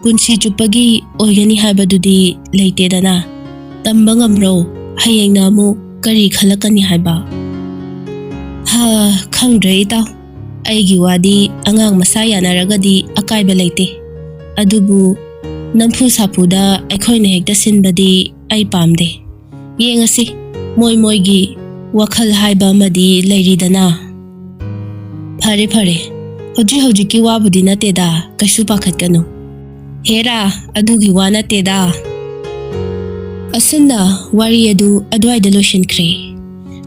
ꯄꯨꯟꯁꯤ ꯆꯨꯞꯄꯒꯤ ꯑꯣꯏꯒꯅꯤ ꯍꯥꯏꯕꯗꯨꯗꯤ ꯂꯩꯇꯦꯗꯅ꯫ ꯇꯝꯕ ꯉꯝꯔꯣ, ꯍꯌꯦꯡꯅ ꯑꯃꯨꯛ ꯀꯔꯤ ꯈꯜꯂꯛꯀꯅꯤ ꯍꯥꯏꯕ? ꯍꯥ, ꯈꯪꯗ꯭ꯔꯦ ꯏꯇꯥꯎ꯫ ꯑꯩꯒꯤ ꯋꯥꯗꯤ ꯑꯉꯥꯡ ꯃꯁꯥ ꯌꯥꯅꯔꯒꯗꯤ ꯑꯀꯥꯏꯕ ꯂꯩꯇꯦ꯫ ꯑꯗꯨꯕꯨ ꯅꯝꯐꯨ ꯁꯥꯐꯨꯗ ꯑꯩꯈꯣꯏꯅ ꯍꯦꯛꯇ ꯁꯤꯟꯕꯗꯤ ꯑꯩ ꯄꯥꯝꯗꯦ꯫ ꯌꯦꯡꯉꯁꯤ, ꯃꯣꯏ ꯃꯣꯏꯒꯤ ꯋꯥꯈꯜ ꯍꯥꯏꯕ ꯑꯃꯗꯤ ꯂꯩꯔꯤꯗꯅ꯫ ꯐꯔꯦ ꯐꯔꯦ, ꯍꯧꯖꯤꯛ ꯍꯧꯖꯤꯛꯀꯤ ꯋꯥꯕꯨꯗꯤ ꯅꯠꯇꯦꯗ, ꯀꯩꯁꯨ ꯄꯥꯈꯠꯀꯅꯨ꯫ ꯍꯦꯔꯥ, ꯑꯗꯨꯒꯤ ꯋꯥ ꯅꯠꯇꯦꯗ꯫ ꯑꯁꯨꯝꯅ ꯋꯥꯔꯤ ꯑꯗꯨ ꯑꯗꯨꯋꯥꯏꯗ ꯂꯣꯏꯁꯤꯟꯈ꯭ꯔꯦ꯫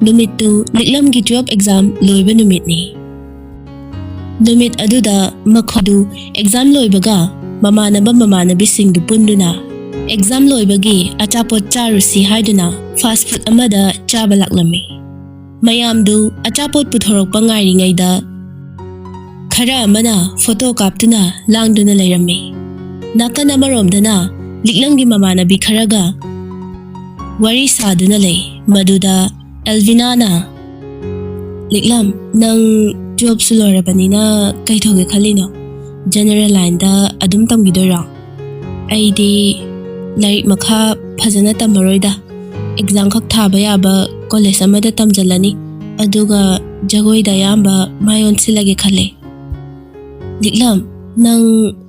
ꯅꯨꯃꯤꯠꯇꯨ ꯂꯤꯛꯂꯝꯒꯤ twelve exam ꯂꯣꯏꯕ ꯅꯨꯃꯤꯠꯅꯤ꯫ ꯅꯨꯃꯤꯠ ꯑꯗꯨꯗ ꯃꯈꯣꯏꯗꯨ exam ꯂꯣꯏꯕꯒ ꯃꯃꯥꯟꯅꯕ ꯃꯃꯥꯟꯅꯕꯤꯁꯤꯡꯗꯨ ꯄꯨꯟꯗꯨꯅ exam ꯂꯣꯏꯕꯒꯤ ꯑꯆꯥꯄꯣꯠ ꯆꯥꯔꯨꯁꯤ ꯍꯥꯏꯗꯨꯅ fast food ꯑꯃꯗ ꯆꯥꯕ ꯂꯥꯛꯂꯝꯃꯤ꯫ ꯃꯌꯥꯝꯗꯨ ꯑꯆꯥꯄꯣꯠ ꯄꯨꯊꯣꯔꯛꯄ ꯉꯥꯏꯔꯤꯉꯩꯗ ꯈꯔ ꯑꯃꯅ ꯐꯣꯇꯣ ꯀꯥꯞꯇꯨꯅ ꯂꯥꯡꯗꯨꯅ ꯂꯩꯔꯝꯃꯤ꯫ ꯅꯥꯀꯟ ꯑꯃꯔꯣꯝꯗꯅ ꯂꯤꯛꯂꯝꯒꯤ ꯃꯃꯥꯟꯅꯕꯤ ꯈꯔꯒ ꯋꯥꯔꯤ ꯁꯥꯗꯨꯅ ꯂꯩ꯫ ꯃꯗꯨꯗ ꯑꯦꯜꯚꯤꯅꯥꯅ, "ꯂꯤꯛꯂꯝ, ꯅꯪ twelve ꯁꯨ ꯂꯣꯏꯔꯕꯅꯤꯅ ꯀꯩ ꯇꯧꯒꯦ ꯈꯜꯂꯤꯅꯣ? General line ꯗ ꯑꯗꯨꯝ ꯇꯝꯈꯤꯗꯣꯏꯔꯣ?" "ꯑꯩꯗꯤ ꯂꯥꯏꯔꯤꯛ ꯃꯈꯥ ꯐꯖꯅ ꯇꯝꯃꯔꯣꯏꯗ꯫ Exam ꯈꯛ ꯊꯥꯕ ꯌꯥꯕ college ꯑꯃꯗ ꯇꯝꯖꯜꯂꯅꯤ꯫ ꯑꯗꯨꯒ ꯖꯒꯣꯏꯗ ꯑꯌꯥꯝꯕ ꯃꯥꯏ ꯑꯣꯟꯁꯤꯜꯂꯒꯦ ꯈꯜꯂꯦ꯫" "ꯂꯤꯛꯂꯝ, ꯅꯪ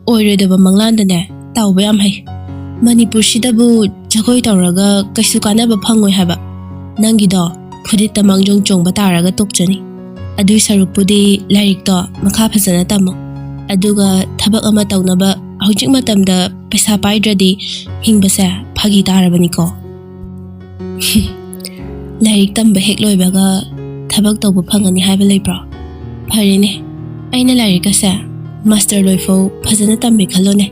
ꯑꯣꯏꯔꯣꯏꯗꯕ ꯃꯪꯂꯥꯟꯗꯅꯦ ꯇꯥꯎꯕ ꯌꯥꯝ ꯍꯩ꯫ ꯃꯅꯤꯄꯨꯔꯁꯤꯗꯕꯨ ꯖꯒꯣꯏ ꯇꯧꯔꯒ ꯀꯩꯁꯨ ꯀꯥꯟꯅꯕ ꯐꯪꯉꯣꯏ ꯍꯥꯏꯕ꯫ ꯅꯪꯒꯤꯗꯣ ꯐꯨꯔꯤꯠꯇ ꯃꯥꯡꯖꯧ ꯆꯣꯡꯕ ꯇꯥꯔꯒ ꯇꯣꯛꯆꯅꯤ꯫ ꯑꯗꯨꯏ ꯁꯔꯨꯛꯄꯨꯗꯤ ꯂꯥꯏꯔꯤꯛꯇꯣ ꯃꯈꯥ ꯐꯖꯅ ꯇꯝꯃꯣ꯫ ꯑꯗꯨꯒ ꯊꯕꯛ ꯑꯃ ꯇꯧꯅꯕ ꯍꯧꯖꯤꯛ ꯃꯇꯝꯗ ꯄꯩꯁꯥ ꯄꯥꯏꯗ꯭ꯔꯗꯤ ꯍꯤꯡꯕꯁꯦ ꯐꯥꯒꯤ ꯇꯥꯔꯕꯅꯤꯀꯣ꯫" "ꯂꯥꯏꯔꯤꯛ ꯇꯝꯕ ꯍꯦꯛ ꯂꯣꯏꯕꯒ ꯊꯕꯛ ꯇꯧꯕ ꯐꯪꯒꯅꯤ ꯍꯥꯏꯕ ꯂꯩꯕ꯭ꯔꯣ? ꯐꯔꯦꯅꯦ, ꯑꯩꯅ ꯂꯥꯏꯔꯤꯛꯀꯁꯦ ꯃꯥꯁꯇꯔ ꯂꯣꯏꯐꯥꯎ ꯐꯖꯅ ꯇꯝꯃꯦ ꯈꯜꯂꯣꯅꯦ꯫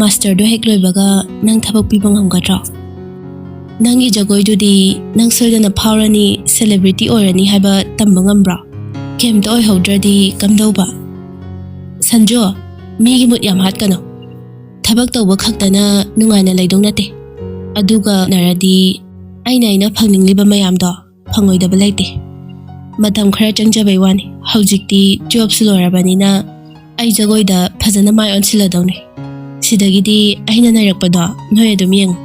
ꯃꯥꯁꯇꯔꯗꯣ ꯍꯦꯛ ꯂꯣꯏꯕꯒ ꯅꯪ ꯊꯕꯛ ꯄꯤꯕ ꯉꯝꯒꯗ꯭ꯔꯣ? ꯅꯪꯒꯤ ꯖꯒꯣꯏꯗꯨꯗꯤ ꯅꯪ ꯁꯣꯏꯗꯅ ꯐꯥꯎꯔꯅꯤ, ꯁꯦꯂꯦꯕ꯭ꯔꯤꯇꯤ ꯑꯣꯏꯔꯅꯤ ꯍꯥꯏꯕ ꯇꯝꯕ ꯉꯝꯕ꯭ꯔꯣ? ꯀꯩꯝꯇ ꯑꯣꯏꯍꯧꯗ꯭ꯔꯗꯤ ꯀꯝꯗꯧꯕ? ꯁꯟꯖꯨ, ꯃꯤꯒꯤ ꯃꯨꯠ ꯌꯥꯝ ꯍꯥꯠꯀꯅꯨ꯫ ꯊꯕꯛ ꯇꯧꯕ ꯈꯛꯇꯅ ꯅꯨꯡꯉꯥꯏꯅ ꯂꯩꯗꯧ ꯅꯠꯇꯦ꯫ ꯑꯗꯨꯒ ꯅꯔꯗꯤ ꯑꯩꯅ ꯑꯩꯅ ꯐꯪꯅꯤꯡꯂꯤꯕ ꯃꯌꯥꯝꯗꯣ ꯐꯪꯉꯣꯏꯗꯕ ꯂꯩꯇꯦ꯫ ꯃꯇꯝ ꯈꯔ ꯆꯪꯖꯕꯩ ꯋꯥꯅꯤ꯫ ꯍꯧꯖꯤꯛꯇꯤ ꯇꯨꯌꯦꯜꯞꯁꯨ ꯂꯣꯏꯔꯕꯅꯤꯅ ꯑꯩ ꯖꯒꯣꯏꯗ ꯐꯖꯅ ꯃꯥꯏ ꯑꯣꯟꯁꯤꯜꯂꯗꯧꯅꯤ꯫ ꯁꯤꯗꯒꯤꯗꯤ ꯑꯩꯅ ꯅꯩꯔꯛꯄꯗꯣ ꯅꯣꯏ ꯑꯗꯨꯝ ꯌꯦꯡꯉꯨ꯫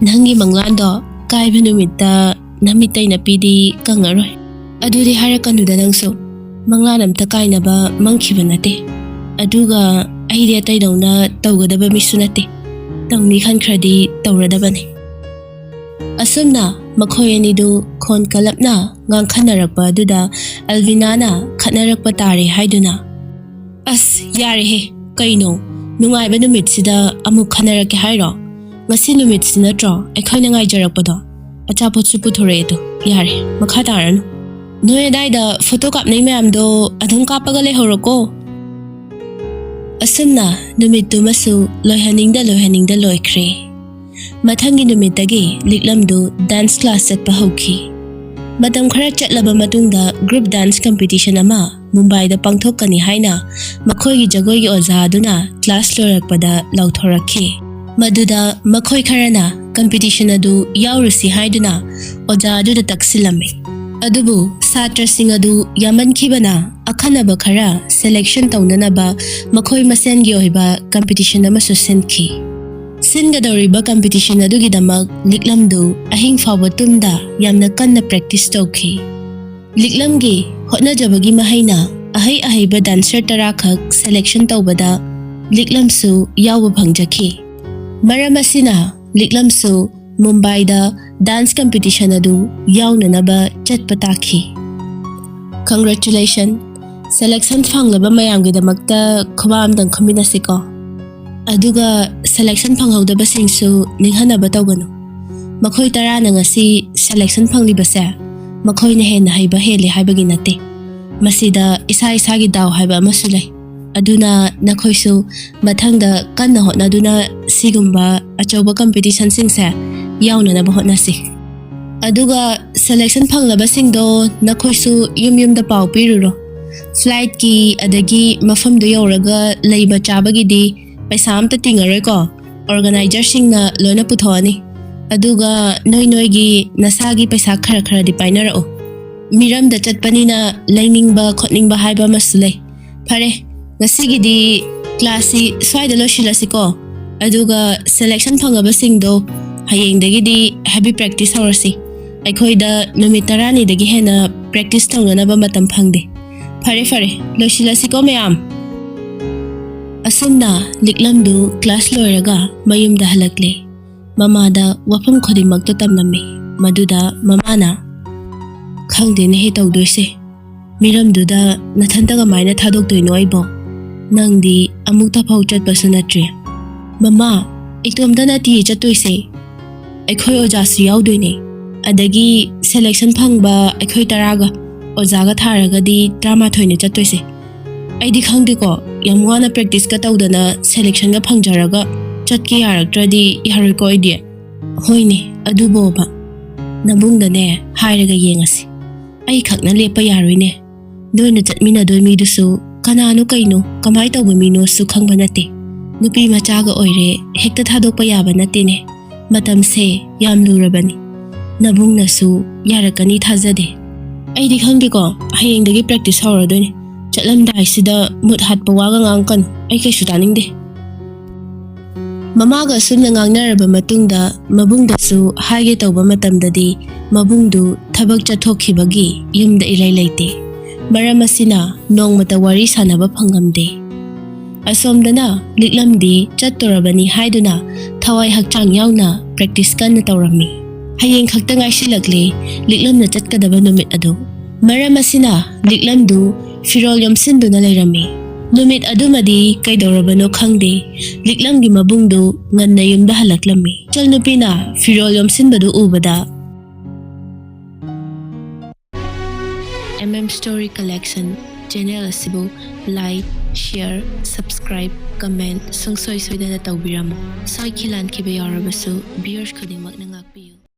ꯅꯪꯒꯤ ꯃꯪꯂꯥꯟꯗꯣ ꯀꯥꯏꯕ ꯅꯨꯃꯤꯠꯇ ꯅꯃꯤꯠꯇꯩ ꯅꯄꯤꯗꯤ ꯀꯪꯉꯔꯣꯏ꯫ ꯑꯗꯨꯗꯤ ꯍꯥꯏꯔꯛꯀꯅꯨꯗ ꯅꯪꯁꯨ꯫ ꯃꯪꯂꯥꯟ ꯑꯝꯇ ꯀꯥꯏꯅꯕ ꯃꯪꯈꯤꯕ ꯅꯠꯇꯦ꯫ ꯑꯗꯨꯒ ꯑꯩꯗꯤ ꯑꯇꯩꯗꯧꯅ ꯇꯧꯒꯗꯕ ꯃꯤꯁꯨ ꯅꯠꯇꯦ꯫ ꯇꯧꯅꯤ ꯈꯟꯈ꯭ꯔꯗꯤ ꯇꯧꯔꯗꯕꯅꯤ꯫ ꯑꯁꯨꯝꯅ ꯃꯈꯣꯏ ꯑꯅꯤꯗꯨ ꯈꯣꯟ ꯀꯜꯂꯞꯅ ꯉꯥꯡꯈꯟꯅꯔꯛꯄ ꯑꯗꯨꯗ ꯑꯜꯕꯤꯅꯥꯅ ꯈꯠꯅꯔꯛꯄ ꯇꯥꯔꯦ ꯍꯥꯏꯗꯨꯅ, "ꯑꯁ, ꯌꯥꯔꯦꯍꯦ, ꯀꯩꯅꯣ? ꯅꯨꯡꯉꯥꯏꯕ ꯅꯨꯃꯤꯠꯁꯤꯗ ꯑꯃꯨꯛ ꯈꯠꯅꯔꯛꯀꯦ ꯍꯥꯏꯔꯣ? ꯉꯁꯤ ꯅꯨꯃꯤꯠꯁꯤ ꯅꯠꯇ꯭ꯔꯣ ꯑꯩꯈꯣꯏꯅ ꯉꯥꯏꯖꯔꯛꯄꯗꯣ? ꯑꯆꯥꯄꯣꯠꯁꯨ ꯄꯨꯊꯣꯔꯛꯑꯦ ꯑꯗꯣ꯫ ꯌꯥꯔꯦ, ꯃꯈꯥ ꯇꯥꯔꯅꯨ꯫ ꯅꯣꯏ ꯑꯗꯥꯏꯗ ꯐꯣꯇꯣ ꯀꯥꯞꯅꯩ ꯃꯌꯥꯝꯗꯣ ꯑꯗꯨꯝ ꯀꯥꯞꯄꯒ ꯂꯩꯍꯧꯔꯣꯀꯣ꯫" ꯑꯁꯨꯝꯅ ꯅꯨꯃꯤꯠꯇꯨꯃꯁꯨ ꯂꯣꯏꯍꯟꯅꯤꯡꯗ ꯂꯣꯏꯍꯟꯅꯤꯡꯗ ꯂꯣꯏꯈ꯭ꯔꯦ꯫ ꯃꯊꯪꯒꯤ ꯅꯨꯃꯤꯠꯇꯒꯤ ꯂꯤꯛꯂꯝꯗꯨ ꯗꯥꯟꯁ ꯀ꯭ꯂꯥꯁ ꯆꯠꯄ ꯍꯧꯈꯤ꯫ ꯃꯇꯝ ꯈꯔ ꯆꯠꯂꯕ ꯃꯇꯨꯡꯗ ꯒ꯭ꯔꯨꯞ ꯗꯥꯟꯁ ꯀꯝꯄꯤꯇꯤꯁꯟ ꯑꯃ ꯃꯨꯝꯕꯥꯏꯗ ꯄꯥꯡꯊꯣꯛꯀꯅꯤ ꯍꯥꯏꯅ ꯃꯈꯣꯏꯒꯤ ꯖꯒꯣꯏꯒꯤ ꯑꯣꯖꯥ ꯑꯗꯨꯅ ꯀ꯭ꯂꯥꯁ ꯂꯣꯏꯔꯛꯄꯗ ꯂꯥꯎꯊꯣꯔꯛꯈꯤ꯫ ꯃꯗꯨꯗ ꯃꯈꯣꯏ ꯈꯔꯅ ꯀꯝꯄꯤꯇꯤꯁꯟ ꯑꯗꯨ ꯌꯥꯎꯔꯨꯁꯤ ꯍꯥꯏꯗꯨꯅ ꯑꯣꯖꯥ ꯑꯗꯨꯗ ꯇꯛꯁꯤꯜꯂꯝꯃꯤ꯫ ꯑꯗꯨꯕꯨ ꯁꯥꯇ꯭ꯔꯁꯤꯡ ꯑꯗꯨ ꯌꯥꯝꯃꯟꯈꯤꯕꯅ ꯑꯈꯟꯅꯕ ꯈꯔ ꯁꯦꯂꯦꯛꯁꯟ ꯇꯧꯅꯅꯕ ꯃꯈꯣꯏ ꯃꯁꯦꯟꯒꯤ ꯑꯣꯏꯕ ꯀꯝꯄꯤꯇꯤꯁꯟ ꯑꯃꯁꯨ ꯁꯤꯟꯈꯤ꯫ ꯁꯤꯟꯒꯗꯧꯔꯤꯕ ꯀꯝꯄꯤꯇꯤꯁꯟ ꯑꯗꯨꯒꯤꯗꯃꯛ ꯂꯤꯛꯂꯝꯗꯨ ꯑꯍꯤꯡ ꯐꯥꯎꯕ ꯇꯨꯝꯗ ꯌꯥꯝꯅ ꯀꯟꯅ ꯄ꯭ꯔꯦꯛꯇꯤꯁ ꯇꯧꯈꯤ꯫ ꯂꯤꯛꯂꯝꯒꯤ ꯍꯣꯠꯅꯖꯕꯒꯤ ꯃꯍꯩꯅ ꯑꯍꯩ ꯑꯍꯩꯕ ꯗꯥꯟꯁꯔ ꯇꯔꯥꯈꯛ ꯁꯦꯂꯦꯛꯁꯟ ꯇꯧꯕꯗ ꯂꯤꯛꯂꯝꯁꯨ ꯌꯥꯎꯕ ꯐꯪꯖꯈꯤ꯫ ꯃꯔꯝ ꯑꯁꯤꯅ ꯂꯤꯛꯂꯝꯁꯨ ꯃꯨꯝꯕꯥꯏꯗ ꯗꯥꯟꯁ ꯀꯝꯄꯤꯇꯤꯁꯟ ꯑꯗꯨ ꯌꯥꯎꯅꯅꯕ ꯆꯠꯄ ꯇꯥꯈꯤ꯫ Congratulation! ꯁꯦꯂꯦꯛꯁꯟ ꯐꯪꯂꯕ ꯃꯌꯥꯝꯒꯤꯗꯃꯛꯇ ꯈꯨꯕꯥꯛ ꯑꯝꯇꯪ ꯈꯨꯝꯃꯤꯟꯅꯁꯤꯀꯣ꯫ ꯑꯗꯨꯒ ꯁꯦꯂꯦꯛꯁꯟ ꯐꯪꯍꯧꯗꯕꯁꯤꯡꯁꯨ ꯅꯤꯡꯍꯟꯅꯕ ꯇꯧꯒꯅꯨ꯫ ꯃꯈꯣꯏ ꯇꯔꯥꯅ ꯉꯁꯤ ꯁꯦꯂꯦꯛꯁꯟ ꯐꯪꯂꯤꯕꯁꯦ ꯃꯈꯣꯏꯅ ꯍꯦꯟꯅ ꯍꯩꯕ ꯍꯦꯜꯂꯤ ꯍꯥꯏꯕꯒꯤ ꯅꯠꯇꯦ꯫ ꯃꯁꯤꯗ ꯏꯁꯥ ꯏꯁꯥꯒꯤ ꯗꯥꯎ ꯍꯥꯏꯕ ꯑꯃꯁꯨ ꯂꯩ꯫ ꯑꯗꯨꯅ ꯅꯈꯣꯏꯁꯨ ꯃꯊꯪꯗ ꯀꯟꯅ ꯍꯣꯠꯅꯗꯨꯅ ꯁꯤꯒꯨꯝꯕ ꯑꯆꯧꯕ ꯀꯝꯄꯤꯇꯤꯁꯟꯁꯤꯡꯁꯦ ꯌꯥꯎꯅꯅꯕ ꯍꯣꯠꯅꯁꯤ꯫ ꯑꯗꯨꯒ ꯁꯦꯂꯦꯛꯁꯟ ꯐꯪꯂꯕꯁꯤꯡꯗꯣ ꯅꯈꯣꯏꯁꯨ ꯌꯨꯝ ꯌꯨꯝꯗ ꯄꯥꯎ ꯄꯤꯔꯨꯔꯣ꯫ ꯐ꯭ꯂꯥꯏꯠꯀꯤ ꯑꯗꯒꯤ ꯃꯐꯝꯗꯨ ꯌꯧꯔꯒ ꯂꯩꯕ ꯆꯥꯕꯒꯤꯗꯤ ꯄꯩꯁꯥ ꯑꯝꯇ ꯇꯤꯡꯉꯔꯣꯏꯀꯣ꯫ ꯑꯣꯔꯒꯅꯥꯏꯖꯔꯁꯤꯡꯅ ꯂꯣꯏꯅ ꯄꯨꯊꯣꯛꯑꯅꯤ꯫ ꯑꯗꯨꯒ ꯅꯣꯏ ꯅꯣꯏꯒꯤ ꯅꯁꯥꯒꯤ ꯄꯩꯁꯥ ꯈꯔ ꯈꯔꯗꯤ ꯄꯥꯏꯅꯔꯛꯎ꯫ ꯃꯤꯔꯝꯗ ꯆꯠꯄꯅꯤꯅ ꯂꯩꯅꯤꯡꯕ ꯈꯣꯠꯅꯤꯡꯕ ꯍꯥꯏꯕ ꯑꯃꯁꯨ ꯂꯩ꯫ ꯐꯔꯦ, ꯉꯁꯤꯒꯤꯗꯤ ꯀ꯭ꯂꯥꯁꯁꯤ ꯁ꯭ꯋꯥꯏꯗ ꯂꯣꯏꯁꯤꯜꯂꯁꯤꯀꯣ꯫ ꯑꯗꯨꯒ ꯁꯦꯂꯦꯛꯁꯟ ꯐꯪꯉꯕꯁꯤꯡꯗꯣ ꯍꯌꯦꯡꯗꯒꯤꯗꯤ ꯍꯦꯚꯤ ꯄ꯭ꯔꯦꯛꯇꯤꯁ ꯍꯧꯔꯁꯤ꯫ ꯑꯩꯈꯣꯏꯗ ꯅꯨꯃꯤꯠ ꯇꯔꯥꯅꯤꯗꯒꯤ ꯍꯦꯟꯅ ꯄ꯭ꯔꯦꯛꯇꯤꯁ ꯇꯧꯅꯅꯕ ꯃꯇꯝ ꯐꯪꯗꯦ꯫ ꯐꯔꯦ ꯐꯔꯦ, ꯂꯣꯏꯁꯤꯜꯂꯁꯤꯀꯣ ꯃꯌꯥꯝ꯫ ꯑꯁꯨꯝꯅ ꯂꯤꯛꯂꯝꯗꯨ ꯀ꯭ꯂꯥꯁ ꯂꯣꯏꯔꯒ ꯃꯌꯨꯝꯗ ꯍꯜꯂꯛꯂꯦ꯫ ꯃꯃꯥꯗ ꯋꯥꯐꯝ ꯈꯨꯗꯤꯡꯃꯛꯇꯨ ꯇꯝꯂꯝꯃꯤ꯫ ꯃꯗꯨꯗ ꯃꯃꯥꯅ, "ꯈꯪꯗꯦꯅꯦꯍꯦ ꯇꯧꯗꯣꯏꯁꯦ꯫ ꯃꯤꯔꯝꯗꯨꯗ ꯅꯊꯟꯇ ꯀꯃꯥꯏꯅ ꯊꯥꯗꯣꯛꯇꯣꯏꯅꯣ ꯑꯩꯕꯣ? ꯅꯪꯗꯤ ꯑꯃꯨꯛꯇ ꯐꯥꯎ ꯆꯠꯄꯁꯨ ꯅꯠꯇ꯭ꯔꯤ꯫" "ꯃꯃꯥ, ꯏꯇꯣꯝꯇ ꯅꯠꯇꯤꯌꯦ ꯆꯠꯇꯣꯏꯁꯦ꯫ ꯑꯩꯈꯣꯏ ꯑꯣꯖꯥꯁꯨ ꯌꯥꯎꯗꯣꯏꯅꯦ꯫ ꯑꯗꯒꯤ ꯁꯦꯂꯦꯛꯁꯟ ꯐꯪꯕ ꯑꯩꯈꯣꯏ ꯇꯔꯥꯒ ꯑꯣꯖꯥꯒ ꯊꯥꯔꯒꯗꯤ ꯇꯔꯥꯃꯥꯊꯣꯏꯅꯦ ꯆꯠꯇꯣꯏꯁꯦ꯫ ꯑꯩꯗꯤ ꯈꯪꯗꯦꯀꯣ, ꯌꯥꯝ ꯋꯥꯅ ꯄ꯭ꯔꯦꯛꯇꯤꯁꯀ ꯇꯧꯗꯅ ꯁꯦꯂꯦꯛꯁꯟꯒ ꯐꯪꯖꯔꯒ ꯆꯠꯀꯦ ꯌꯥꯔꯛꯇ꯭ꯔꯗꯤ ꯌꯥꯔꯣꯏꯀꯣ ꯑꯩꯗꯤ꯫" "ꯍꯣꯏꯅꯦ, ꯑꯗꯨꯕꯣꯕ, ꯅꯕꯨꯡꯗꯅꯦ ꯍꯥꯏꯔꯒ ꯌꯦꯡꯉꯁꯤ꯫ ꯑꯩ ꯈꯛꯅ ꯂꯦꯞꯄ ꯌꯥꯔꯣꯏꯅꯦ꯫ ꯅꯣꯏꯅ ꯆꯠꯃꯤꯟꯅꯗꯣꯏ ꯃꯤꯗꯨꯁꯨ ꯀꯅꯥꯅꯣ ꯀꯩꯅꯣ, ꯀꯃꯥꯏ ꯇꯧꯕ ꯃꯤꯅꯣꯁꯨ ꯈꯪꯕ ꯅꯠꯇꯦ꯫ ꯅꯨꯄꯤ ꯃꯆꯥꯒ ꯑꯣꯏꯔꯦ, ꯍꯦꯛꯇ ꯊꯥꯗꯣꯛꯄ ꯌꯥꯕ ꯅꯠꯇꯦꯅꯦ꯫ ꯃꯇꯝꯁꯦ ꯌꯥꯝ ꯂꯨꯔꯕꯅꯤ꯫ ꯅꯕꯨꯡꯅꯁꯨ ꯌꯥꯔꯛꯀꯅꯤ ꯊꯥꯖꯗꯦ꯫" "ꯑꯩꯗꯤ ꯈꯪꯗꯦꯀꯣ, ꯍꯌꯦꯡꯗꯒꯤ ꯄ꯭ꯔꯦꯛꯇꯤꯁ ꯍꯧꯔꯗꯣꯏꯅꯦ꯫ ꯆꯠꯂꯝꯗꯥꯏꯁꯤꯗ ꯃꯨꯠ ꯍꯥꯠꯄ ꯋꯥꯒ ꯉꯥꯡꯉꯛꯀꯅꯨ, ꯑꯩ ꯀꯩꯁꯨ ꯇꯥꯅꯤꯡꯗꯦ꯫" ꯃꯃꯥꯒ ꯑꯁꯨꯝꯅ ꯉꯥꯡꯅꯔꯕ ꯃꯇꯨꯡꯗ ꯃꯕꯨꯡꯗꯁꯨ ꯍꯥꯏꯒꯦ ꯇꯧꯕ ꯃꯇꯝꯗꯗꯤ ꯃꯕꯨꯡꯗꯨ ꯊꯕꯛ ꯆꯠꯊꯣꯛꯈꯤꯕꯒꯤ ꯌꯨꯝꯗ ꯏꯔꯩ ꯂꯩꯇꯦ꯫ ꯃꯔꯝ ꯑꯁꯤꯅ ꯅꯣꯡꯃꯇ ꯋꯥꯔꯤ ꯁꯥꯟꯅꯕ ꯐꯪꯉꯝꯗꯦ꯫ ꯑꯁꯣꯝꯗꯅ ꯂꯤꯛꯂꯝꯗꯤ ꯆꯠꯇꯣꯔꯕꯅꯤ ꯍꯥꯏꯗꯨꯅ ꯊꯋꯥꯏ ꯍꯛꯆꯥꯡ ꯌꯥꯎꯅ ꯄ꯭ꯔꯦꯛꯇꯤꯁ ꯀꯟꯅ ꯇꯧꯔꯝꯃꯤ꯫ ꯍꯌꯦꯡ ꯈꯛꯇ ꯉꯥꯏꯁꯤꯜꯂꯛꯂꯦ ꯂꯤꯛꯂꯝꯅ ꯆꯠꯀꯗꯕ ꯅꯨꯃꯤꯠ ꯑꯗꯨ꯫ ꯃꯔꯝ ꯑꯁꯤꯅ ꯂꯤꯛꯂꯝꯗꯨ ꯐꯤꯔꯣꯜ ꯌꯣꯝꯁꯤꯟꯗꯨꯅ ꯂꯩꯔꯝꯃꯤ꯫ ꯅꯨꯃꯤꯠ ꯑꯗꯨꯃꯗꯤ ꯀꯩꯗꯧꯔꯕꯅꯣ ꯈꯪꯗꯦ, ꯂꯤꯛꯂꯝꯒꯤ ꯃꯕꯨꯡꯗꯨ ꯉꯟꯅ ꯌꯨꯝꯗ ꯍꯜꯂꯛꯂꯝꯃꯤ꯫ ꯏꯆꯜꯅꯨꯄꯤꯅ ꯐꯤꯔꯣꯜ ꯌꯣꯝꯁꯤꯟꯕꯗꯨ ꯎꯕꯗ, "M M Story Collection channel ꯑꯁꯤꯕꯨ ꯂꯥꯏꯛ, share, subscribe, comment ꯁꯨꯡꯁꯣꯏ ꯁꯣꯏꯗꯅ ꯇꯧꯕꯤꯔꯝꯃꯨ꯫ ꯁꯣꯏꯈꯤ ꯂꯥꯟꯈꯤꯕ ꯌꯥꯎꯔꯕꯁꯨ viewers ꯈꯨꯗꯤꯡꯃꯛꯅ ꯉꯥꯛꯄꯤ꯫